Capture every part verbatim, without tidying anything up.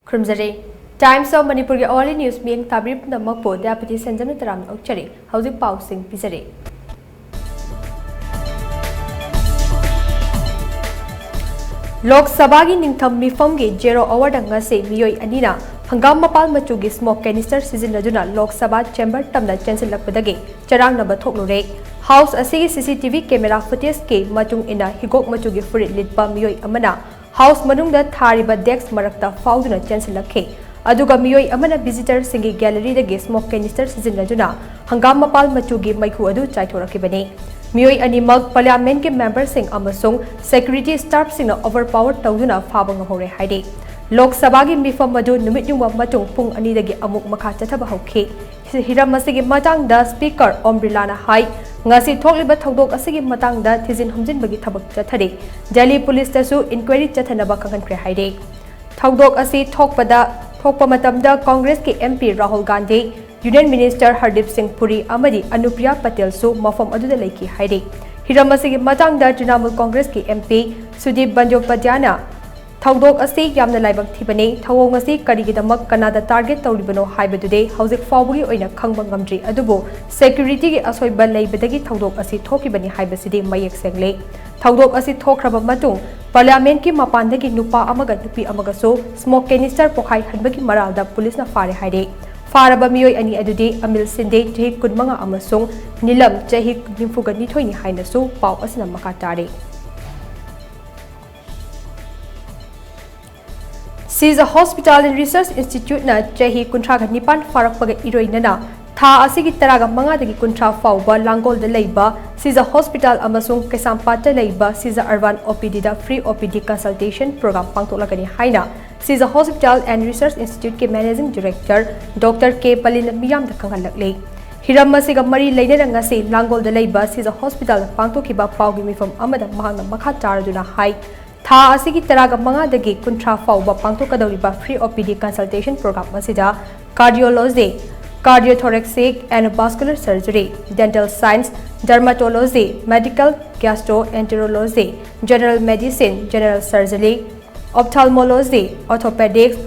ꯈꯨꯔꯨꯝꯖꯔꯤ꯫ Times of ꯃꯅꯤꯄꯨꯔꯒꯤ hourly news ꯃꯤꯠꯌꯦꯡ ꯇꯥꯕꯤꯔꯤꯕ ꯄꯨꯝꯅꯃꯛꯄꯨ ꯗꯌꯥꯄꯇꯤ ꯁꯦꯟꯖꯝꯅ ꯇꯔꯥꯝꯅ ꯑꯣꯛꯆꯔꯤ꯫ ꯍꯧꯖꯤꯛ ꯄꯥꯎꯁꯤꯡ ꯄꯤꯖꯔꯤ꯫ ꯂꯣꯛ ꯁꯚꯥꯒꯤ ꯅꯤꯡꯊꯝ ꯃꯤꯐꯝꯒꯤ zero hourꯗ ꯉꯁꯤ ꯃꯤꯑꯣꯏ ꯑꯅꯤꯅ ꯍꯪꯒꯥꯝ ꯃꯄꯥꯜ ꯃꯆꯨꯒꯤ smoke canister ꯁꯤꯖꯤꯟꯅꯗꯨꯅ ꯂꯣꯛ ꯁꯚꯥ chamber ꯇꯝꯅ ꯆꯦꯟꯁꯤꯜꯂꯛꯄꯗꯒꯤ ꯆꯔꯥꯡꯅꯕ ꯊꯣꯛꯂꯨꯔꯦ꯫ House ꯑꯁꯤꯒꯤ C C T V camera footageꯀꯤ ꯃꯇꯨꯡ ꯏꯟꯅ ꯍꯤꯒꯣꯛ ꯃꯆꯨꯒꯤ ꯐꯨꯔꯤꯠ ꯂꯤꯠꯄ ꯃꯤꯑꯣꯏ ꯑꯃꯅ House ꯃꯅꯨꯡꯗ ꯊꯥꯔꯤꯕ desk ꯃꯔꯛꯇ ꯐꯥꯎꯗꯨꯅ ꯆꯦꯟꯁꯤꯜꯂꯛꯈꯤ꯫ ꯑꯗꯨꯒ ꯃꯤꯑꯣꯏ ꯑꯃꯅ visitorꯁꯤꯡꯒꯤ galleryꯗꯒꯤ smoke canister ꯁꯤꯖꯤꯟꯅꯗꯨꯅ ꯍꯪꯒꯥꯝ ꯃꯄꯥꯜ ꯃꯆꯨꯒꯤ ꯃꯩꯈꯨ ꯑꯗꯨ ꯆꯥꯏꯊꯣꯔꯛꯈꯤꯕꯅꯤ꯫ ꯃꯤꯑꯣꯏ ꯑꯅꯤꯃꯛ parliamentꯀꯤ memberꯁꯤꯡ ꯑꯃꯁꯨꯡ security staffꯁꯤꯡꯅ overpower ꯇꯧꯗꯨꯅ ꯐꯥꯕ ꯉꯝꯍꯧꯔꯦ ꯍꯥꯏꯔꯤ꯫ ꯂꯣꯛ ꯁꯚꯥꯒꯤ ꯃꯤꯐꯝ ꯑꯗꯨ ꯅꯨꯃꯤꯠ ꯌꯨꯡꯕ ꯃꯇꯨꯡ ꯄꯨꯡ ꯑꯅꯤꯗꯒꯤ ꯑꯃꯨꯛ ꯃꯈꯥ ꯆꯠꯊꯕ ꯍꯧꯈꯤ꯫ ꯍꯤꯔꯝ ꯑꯁꯤꯒꯤ ꯃꯇꯥꯡꯗ Speaker ꯑꯣꯝ ꯕꯤꯔꯂꯥꯅ ꯍꯥꯏ, ꯉꯁꯤ ꯊꯣꯛꯂꯤꯕ ꯊꯧꯗꯣꯛ ꯑꯁꯤꯒꯤ ꯃꯇꯥꯡꯗ ꯊꯤꯖꯤꯟ ꯍꯨꯝꯖꯤꯟꯕꯒꯤ ꯊꯕꯛ ꯆꯠꯊꯔꯤ꯫ Delhi policeꯇꯁꯨ inquiry ꯆꯠꯊꯅꯕ ꯈꯪꯍꯟꯈ꯭ꯔꯦ ꯍꯥꯏꯔꯤ꯫ ꯊꯧꯗꯣꯛ ꯑꯁꯤ ꯊꯣꯛꯄꯗ, ꯊꯣꯛꯄ ꯃꯇꯝꯗ Congressꯀꯤ M P Rahul Gandhi, Union Minister Hardeep ꯁꯤꯡ ꯄꯨꯔꯤ ꯑꯃꯗꯤ ꯑꯅꯨꯄ꯭ꯔꯤꯌꯥ ꯄꯇꯦꯜꯁꯨ ꯃꯐꯝ ꯑꯗꯨꯗ ꯂꯩꯈꯤ ꯍꯥꯏꯔꯤ꯫ ꯍꯤꯔꯝ ꯑꯁꯤꯒꯤ ꯃꯇꯥꯡꯗ Trinamool Congressꯀꯤ M P ꯁꯨꯗꯤꯞ ꯕꯟꯗ꯭ꯌꯣꯄꯥꯙ꯭ꯌꯥꯌꯅ ꯊꯧꯗꯣꯛ ꯑꯁꯤ ꯌꯥꯝꯅ ꯂꯥꯏꯕꯛ ꯊꯤꯕꯅꯤ꯫ ꯊꯧꯑꯣꯡ ꯑꯁꯤ ꯀꯔꯤꯒꯤꯗꯃꯛ ꯀꯅꯥꯗ target ꯇꯧꯔꯤꯕꯅꯣ ꯍꯥꯏꯕꯗꯨꯗꯤ ꯍꯧꯖꯤꯛ ꯐꯥꯎꯕꯒꯤ ꯑꯣꯏꯅ ꯈꯪꯕ ꯉꯝꯗ꯭ꯔꯤ, ꯑꯗꯨꯕꯨ securityꯒꯤ ꯑꯁꯣꯏꯕ ꯂꯩꯕꯗꯒꯤ ꯊꯧꯗꯣꯛ ꯑꯁꯤ ꯊꯣꯛꯈꯤꯕꯅꯤ ꯍꯥꯏꯕꯁꯤꯗꯤ ꯃꯌꯦꯛ ꯁꯦꯡꯂꯦ꯫ ꯊꯧꯗꯣꯛ ꯑꯁꯤ ꯊꯣꯛꯈ꯭ꯔꯕ ꯃꯇꯨꯡ parliamentꯀꯤ ꯃꯄꯥꯟꯗꯒꯤ ꯅꯨꯄꯥ ꯑꯃꯒ ꯅꯨꯄꯤ ꯑꯃꯒꯁꯨ smoke canister ꯄꯣꯈꯥꯏꯍꯟꯕꯒꯤ ꯃꯔꯥꯜꯗ policeꯅ ꯐꯥꯔꯦ ꯍꯥꯏꯔꯦ꯫ ꯐꯥꯔꯕ ꯃꯤꯑꯣꯏ ꯑꯅꯤ ꯑꯗꯨꯗꯤ ꯑꯃꯤꯜ ꯁꯤꯟꯗꯦ, ꯆꯍꯤ ꯀꯨꯟꯃꯉꯥ, ꯑꯃꯁꯨꯡ ꯅꯤꯂꯝ, ꯆꯍꯤ ꯅꯤꯐꯨꯒ ꯅꯤꯊꯣꯏꯅꯤ ꯍꯥꯏꯅꯁꯨ ꯄꯥꯎ ꯑꯁꯤꯅ ꯃꯈꯥ ꯇꯥꯔꯤ꯫ Sija Hospital and Research Instituteꯅ ꯆꯍꯤ ꯀꯨꯟꯊ꯭ꯔꯥꯒ ꯅꯤꯄꯥꯟ ꯐꯥꯔꯛꯄꯒ ꯏꯔꯣꯏꯅꯅ ꯊꯥ ꯑꯁꯤꯒꯤ ꯇꯔꯥꯒ ꯃꯉꯥꯗꯒꯤ ꯀꯨꯟꯊ꯭ꯔꯥ ꯐꯥꯎꯕ ꯂꯥꯡꯒꯣꯜꯗ ꯂꯩꯕ Sija Hospital ꯑꯃꯁꯨꯡ ꯀꯩꯁꯥꯝꯄꯥꯠꯇ ꯂꯩꯕ Sija Urban O P Dꯗ free O P D consultation program ꯄꯥꯡꯊꯣꯛꯂꯒꯅꯤ ꯍꯥꯏꯅ Sija Hospital and Research Instituteꯀꯤ Managing Director Doctor K ꯄꯂꯤꯅ ꯃꯤꯌꯥꯝꯗ ꯈꯪꯍꯜꯂꯛꯂꯤ꯫ ꯍꯤꯔꯝ ꯑꯁꯤꯒ ꯃꯔꯤ ꯂꯩꯅꯅ ꯉꯁꯤ ꯂꯥꯡꯒꯣꯜꯗ ꯂꯩꯕ Sija Hospitalꯗ ꯄꯥꯡꯊꯣꯛꯈꯤꯕ ꯄꯥꯎꯒꯤ ꯃꯤꯐꯝ ꯑꯃꯗ ꯃꯍꯥꯛꯅ ꯃꯈꯥ ꯇꯥꯔꯗꯨꯅ ꯍꯥꯏ, ꯊꯥ ꯑꯁꯤꯒꯤ ꯇꯔꯥꯒ ꯃꯉꯥꯗꯒꯤ ꯀꯨꯟꯊ꯭ꯔꯥ ꯐꯥꯎꯕ ꯄꯥꯡꯊꯣꯛꯀꯗꯧꯔꯤꯕ free O P D consultation program ꯑꯁꯤꯗ cardiology, cardiothoracic and vascular surgery, dental science, dermatology, medical gastroenterology, general medicine, general surgery, ophthalmology, orthopedics,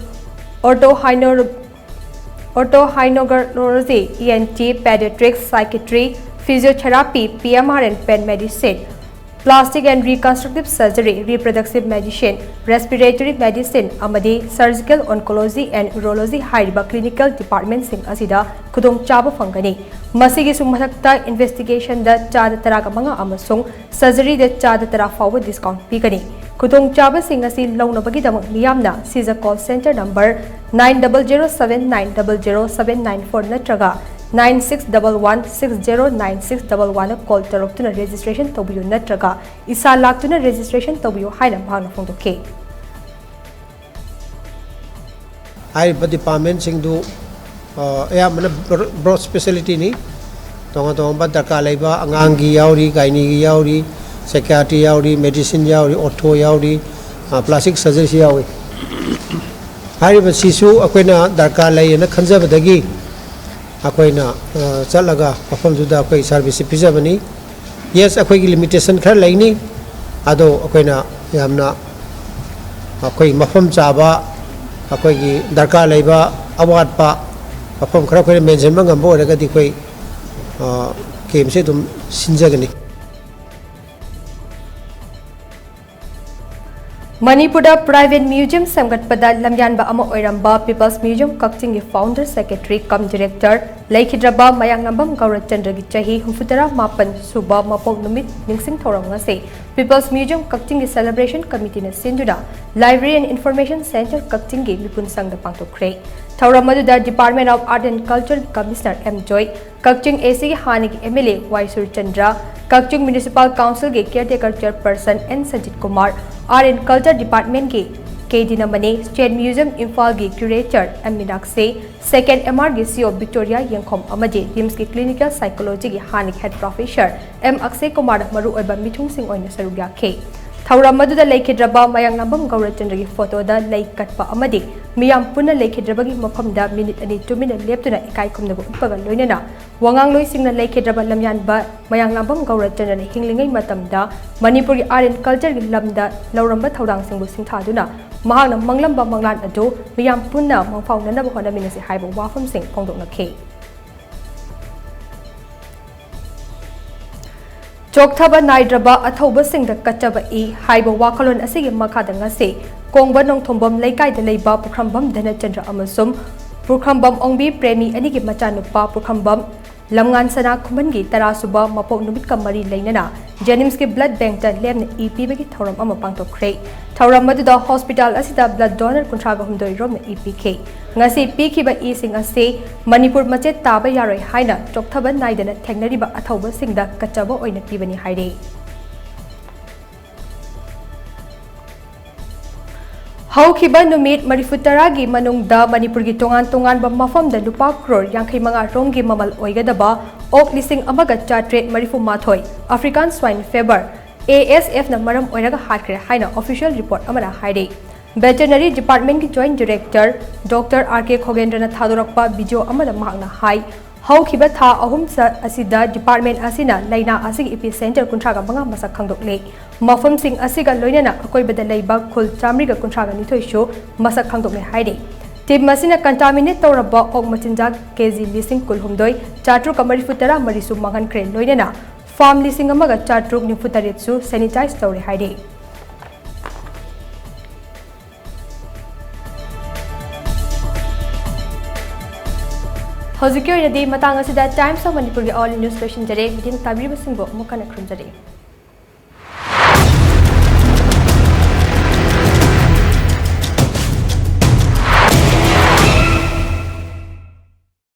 Otorhinolaryngology, E N T, Pediatrics, Psychiatry, Physiotherapy, P M R and Pain Medicine, Plastic and Reconstructive Surgery, Reproductive Medicine, Respiratory Medicine ꯑꯃꯗꯤ Surgical Oncology and Urology ꯍꯥꯏꯔꯤꯕ clinical departmentꯁꯤꯡ ꯑꯁꯤꯗ ꯈꯨꯗꯣꯡꯆꯥꯕ ꯐꯪꯒꯅꯤ꯫ ꯃꯁꯤꯒꯤꯁꯨ ꯃꯊꯛꯇ investigationꯗ ꯆꯥꯗ ꯇꯔꯥꯒ ꯃꯉꯥ ꯑꯃꯁꯨꯡ surgeryꯗ ꯆꯥꯗ ꯇꯔꯥ ꯐꯥꯎꯕ discount ꯄꯤꯒꯅꯤ꯫ ꯈꯨꯗꯣꯡꯆꯥꯕꯁꯤꯡ ꯑꯁꯤ ꯂꯧꯅꯕꯒꯤꯗꯃꯛ ꯃꯤꯌꯥꯝꯅ ꯁꯤꯖ call center number nine double zero seven nine double zero seven nine four ꯅꯠꯇ꯭ꯔꯒ nine six double one six zero nine six double oneꯗ call ꯇꯧꯔꯛꯇꯨꯅ registration ꯇꯧꯕꯤꯌꯨ ꯅꯠꯇ꯭ꯔꯒ ꯏꯁꯥ ꯂꯥꯛꯇꯨꯅ registration ꯇꯧꯕꯤꯌꯨ ꯍꯥꯏꯅ ꯃꯍꯥꯛꯅ ꯐꯣꯡꯗꯣꯛꯈꯤ꯫ ꯍꯥꯏꯔꯤꯕ departmentꯁꯤꯡꯗꯨ ꯑ, ꯑꯌꯥꯝꯕꯅ broad specialityꯅꯤ꯫ ꯇꯣꯉꯥꯟ ꯇꯣꯉꯥꯟꯕ ꯗꯔꯀꯥꯔ ꯂꯩꯕ ꯑꯉꯥꯡꯒꯤ ꯌꯥꯎꯔꯤ, gynaeꯒꯤ ꯌꯥꯎꯔꯤ, psychiatry ꯌꯥꯎꯔꯤ, medicine ꯌꯥꯎꯔꯤ, ortho ꯌꯥꯎꯔꯤ, ꯑ, plastic surgeryꯁꯨ ꯌꯥꯎꯔꯤ꯫ ꯍꯥꯏꯔꯤꯕꯁꯤꯁꯨ ꯑꯩꯈꯣꯏꯅ ꯗꯔꯀꯥꯔ ꯂꯩꯌꯦꯅ ꯈꯟꯖꯕꯗꯒꯤ ꯑꯩꯈꯣꯏꯅ ꯑ, ꯆꯠꯂꯒ ꯃꯐꯝꯗꯨꯗ ꯑꯩꯈꯣꯏ serviceꯁꯤ ꯄꯤꯖꯕꯅꯤ꯫ Yes, ꯑꯩꯈꯣꯏꯒꯤ limitation ꯈꯔ ꯂꯩꯅꯤ, ꯑꯗꯣ ꯑꯩꯈꯣꯏꯅ ꯌꯥꯝꯅ ꯑꯩꯈꯣꯏ ꯃꯐꯝ ꯆꯥꯕ, ꯑꯩꯈꯣꯏꯒꯤ ꯗꯔꯀꯥꯔ ꯂꯩꯕ ꯑꯋꯥꯠꯄ ꯃꯐꯝ ꯈꯔ ꯑꯩꯈꯣꯏꯅ ꯃꯦꯟꯁꯤꯟꯕ ꯉꯝꯕ ꯑꯣꯏꯔꯒꯗꯤ ꯑꯩꯈꯣꯏ camp ꯑꯗꯨꯝ ꯁꯤꯟꯖꯒꯅꯤ꯫ ꯃꯅꯤꯄꯨꯔꯗ private museum ꯁꯦꯝꯒꯠꯄꯗ ꯂꯝꯌꯥꯟꯕ ꯑꯃ ꯑꯣꯏꯔꯝꯕ People's Museum ꯀꯛꯆꯤꯡꯒꯤ founder secretary cum director ꯂꯩꯈꯤꯗ꯭ꯔꯕ ꯃꯌꯥꯡꯂꯥꯡꯕꯝ ꯒꯧꯔꯆꯟꯗ꯭ꯔꯒꯤ ꯆꯍꯤ ꯍꯨꯝꯐꯨꯇꯔꯥ ꯃꯥꯄꯟ ꯁꯨꯕ ꯃꯄꯣꯛ ꯅꯨꯃꯤꯠ ꯅꯤꯡꯁꯤꯡ ꯊꯧꯔꯝ ꯉꯁꯤ People's Museum ꯀꯛꯆꯤꯡꯒꯤ celebration committeeꯅ ꯁꯤꯟꯗꯨꯅ Library and Information Center ꯀꯛꯆꯤꯡꯒꯤ ꯃꯤꯄꯨꯟ ꯁꯪꯗ ꯄꯥꯡꯊꯣꯛꯈ꯭ꯔꯦ꯫ ꯊꯧꯔꯝ ꯑꯗꯨꯗ Department of Art and Culture Commissioner M ꯖꯣꯏ, ꯀꯛꯆꯤꯡ ACꯒꯤ ꯍꯥꯟꯅꯒꯤ MLA Y Surchandra, Kakching Municipal Councilꯒꯤ caretaker chairperson N Sajit Kumar, Art and Culture Departmentꯀꯤ K ꯗꯤꯅꯃꯅꯤ, State Museum ꯏꯝꯐꯥꯜꯒꯤ curator M Meenakshi, second MRꯒꯤ CO Victoria ꯌꯦꯡꯈꯣꯝ ꯑꯃꯗꯤ RIMSꯀꯤ clinical psychologyꯒꯤ ꯍꯥꯟꯅꯒꯤ head professor M ꯑꯛꯁꯦ ꯀꯨꯃꯥꯔ ꯃꯔꯨꯑꯣꯏꯕ ꯃꯤꯊꯨꯡꯁꯤꯡ ꯑꯣꯏꯅ ꯁꯔꯨꯛ ꯌꯥꯈꯤ꯫ ꯊꯧꯔꯝ ꯑꯗꯨꯗ ꯂꯩꯈꯤꯗ꯭ꯔꯕ ꯃꯌꯥꯡꯂꯥꯡꯕꯝ ꯒꯧꯔꯆꯟꯗ꯭ꯔꯒꯤ photoꯗ ꯂꯩ ꯀꯠꯄ ꯑꯃꯗꯤ ꯃꯤꯌꯥꯝ ꯄꯨꯟꯅ ꯂꯩꯈꯤꯗ꯭ꯔꯕꯒꯤ ꯃꯐꯝꯗ minute ꯑꯅꯤ ꯇꯨꯃꯤꯟꯅ ꯂꯦꯞꯇꯨꯅ ꯏꯀꯥꯏ ꯈꯨꯝꯅꯕ ꯎꯠꯄꯒ ꯂꯣꯏꯅꯅ ꯋꯥꯉꯥꯡꯂꯣꯏꯁꯤꯡꯅ ꯂꯩꯈꯤꯗ꯭ꯔꯕ ꯂꯝꯌꯥꯟꯕ ꯃꯌꯥꯡꯂꯥꯡꯕꯝ ꯒꯧꯔꯆꯟꯗ꯭ꯔꯅ ꯍꯤꯡꯂꯤꯉꯩ ꯃꯇꯝꯗ ꯃꯅꯤꯄꯨꯔꯒꯤ art and cultureꯒꯤ ꯂꯝꯗ ꯂꯧꯔꯝꯕ ꯊꯧꯗꯥꯡꯁꯤꯡꯕꯨ ꯁꯤꯡꯊꯥꯗꯨꯅ ꯃꯍꯥꯛꯅ ꯃꯪꯂꯝꯕ ꯃꯪꯂꯥꯟ ꯑꯗꯨ ꯃꯤꯌꯥꯝ ꯄꯨꯟꯅ ꯃꯪꯐꯥꯎꯅꯅꯕ ꯍꯣꯠꯅꯃꯤꯟꯅꯁꯤ ꯍꯥꯏꯕ ꯋꯥꯐꯝꯁꯤꯡ ꯐꯣꯡꯗꯣꯛꯅꯈꯤ꯫ ꯆꯣꯛꯊꯕ ꯅꯥꯏꯗ꯭ꯔꯕ ꯑꯊꯧꯕꯁꯤꯡꯗ ꯀꯠꯆꯕ ꯏ ꯍꯥꯏꯕ ꯋꯥꯈꯜꯂꯣꯟ ꯑꯁꯤꯒꯤ ꯃꯈꯥꯗ ꯉꯁꯤ ꯀꯣꯡꯕ ꯅꯣꯡꯊꯣꯡꯕꯝ ꯂꯩꯀꯥꯏꯗ ꯂꯩꯕ ꯄꯨꯈ꯭ꯔꯝꯕꯝ ꯙꯅꯆꯟꯗ꯭ꯔ ꯑꯃꯁꯨꯡ ꯄꯨꯈ꯭ꯔꯝꯕꯝ ꯑꯣꯡꯕꯤ ꯄ꯭ꯔꯦꯃꯤ ꯑꯅꯤꯒꯤ ꯃꯆꯥꯅꯨꯄꯥ ꯄꯨꯈ꯭ꯔꯝꯕꯝ ꯂꯝꯉꯥꯟ ꯁꯅꯥ ꯈꯨꯃꯟꯒꯤ ꯇꯔꯥꯁꯨꯕ ꯃꯄꯣꯛ ꯅꯨꯃꯤꯠꯀ ꯃꯔꯤ ꯂꯩꯅꯅ JNIMSꯀꯤ blood bankꯇ ꯂꯦꯝꯅ ꯏ ꯄꯤꯕꯒꯤ ꯊꯧꯔꯝ ꯑꯃ ꯄꯥꯡꯊꯣꯛꯈ꯭ꯔꯦ꯫ ꯊꯧꯔꯝ ꯑꯗꯨꯗ hospital ꯑꯁꯤꯗ blood donor ꯀꯨꯟꯊ꯭ꯔꯥꯒ ꯍꯨꯝꯗꯣꯏ ꯔꯣꯝꯅ ꯏ ꯄꯤꯈꯤ꯫ ꯉꯁꯤ ꯄꯤꯈꯤꯕ ꯏꯁꯤꯡ ꯑꯁꯤ ꯃꯅꯤꯄꯨꯔ ꯃꯆꯦꯠ ꯇꯥꯕ ꯌꯥꯔꯣꯏ ꯍꯥꯏꯅ ꯆꯣꯛꯊꯕ ꯅꯥꯏꯗꯅ ꯊꯦꯡꯅꯔꯤꯕ ꯑꯊꯧꯕꯁꯤꯡꯗ ꯀꯠꯆꯕ ꯑꯣꯏꯅ ꯄꯤꯕꯅꯤ ꯍꯥꯏꯔꯤ꯫ ꯍꯧꯈꯤꯕ ꯅꯨꯃꯤꯠ ꯃꯔꯤꯐꯨ ꯇꯔꯥꯒꯤ ꯃꯅꯨꯡꯗ ꯃꯅꯤꯄꯨꯔꯒꯤ ꯇꯣꯉꯥꯟ ꯇꯣꯉꯥꯟꯕ ꯃꯐꯝꯗ ꯂꯨꯄꯥ ꯀ꯭ꯔꯣꯔ ꯌꯥꯡꯈꯩ ꯃꯉꯥ ꯔꯣꯝꯒꯤ ꯃꯃꯜ ꯑꯣꯏꯒꯗꯕ ꯑꯣꯛ ꯂꯤꯁꯤꯡ ꯑꯃꯒ ꯆꯥꯇ꯭ꯔꯦꯠ ꯃꯔꯤꯐꯨ ꯃꯥꯊꯣꯏ African Swine Fever, ASFꯅ ꯃꯔꯝ ꯑꯣꯏꯔꯒ ꯍꯥꯠꯈ꯭ꯔꯦ ꯍꯥꯏꯅ official report ꯑꯃꯅ ꯍꯥꯏꯔꯤ꯫ Veterinary Departmentꯀꯤ Joint Director Doctor R K ꯈꯣꯒꯦꯟꯗ꯭ꯔꯅ ꯊꯥꯗꯣꯔꯛꯄ video ꯑꯃꯗ ꯃꯍꯥꯛꯅ ꯍꯥꯏ, ꯍꯧꯈꯤꯕ ꯊꯥ ꯑꯍꯨꯝ ꯆ-, ꯑꯁꯤꯗ department ꯑꯁꯤꯅ ꯂꯥꯏꯅꯥ ꯑꯁꯤꯒꯤ epicenter ꯀꯨꯟꯊ꯭ꯔꯥꯒ ꯃꯉꯥ ꯃꯁꯛ ꯈꯪꯗꯣꯛꯂꯦ꯫ ꯃꯐꯝꯁꯤꯡ ꯑꯁꯤꯒ ꯂꯣꯏꯅꯅ ꯑꯀꯣꯏꯕꯗ ꯂꯩꯕ ꯈꯨꯜ ꯆꯥꯃꯔꯤꯒ ꯀꯨꯟꯊ꯭ꯔꯥꯒ ꯅꯤꯊꯣꯏꯁꯨ ꯃꯁꯛ ꯈꯪꯗꯣꯛꯂꯦ ꯍꯥꯏꯔꯤ꯫ Team ꯑꯁꯤꯅ contaminate ꯇꯧꯔꯕ ꯑꯣꯛ ꯃꯆꯤꯟꯖꯥꯛ KG ꯂꯤꯁꯤꯡ ꯀꯨꯟꯍꯨꯝꯗꯣꯏ ꯆꯥꯇ꯭ꯔꯨꯛꯀ ꯃꯔꯤꯐꯨ ꯇꯔꯥ ꯃꯔꯤꯁꯨ ꯃꯥꯡꯍꯟꯈ꯭ꯔꯦ, ꯂꯣꯏꯅꯅ farm ꯂꯤꯁꯤꯡ ꯑꯃꯒ ꯆꯥꯇ꯭ꯔꯨꯛ ꯅꯤꯐꯨ ꯇꯔꯦꯠꯁꯨ sanitize ꯇꯧꯔꯦ ꯍꯥꯏꯔꯤ꯫ ꯍꯧꯖꯤꯛꯀꯤ ꯑꯣꯏꯅꯗꯤ ꯃꯇꯥꯡ ꯑꯁꯤꯗ Times of Manipurꯒꯤ all news ꯂꯣꯏꯁꯤꯟꯖꯔꯦ꯫ ꯃꯤꯠꯌꯦꯡ ꯇꯥꯕꯤꯔꯤꯕꯁꯤꯡꯕꯨ ꯑꯃꯨꯛ ꯍꯟꯅ ꯈꯨꯔꯨꯝꯖꯔꯤ꯫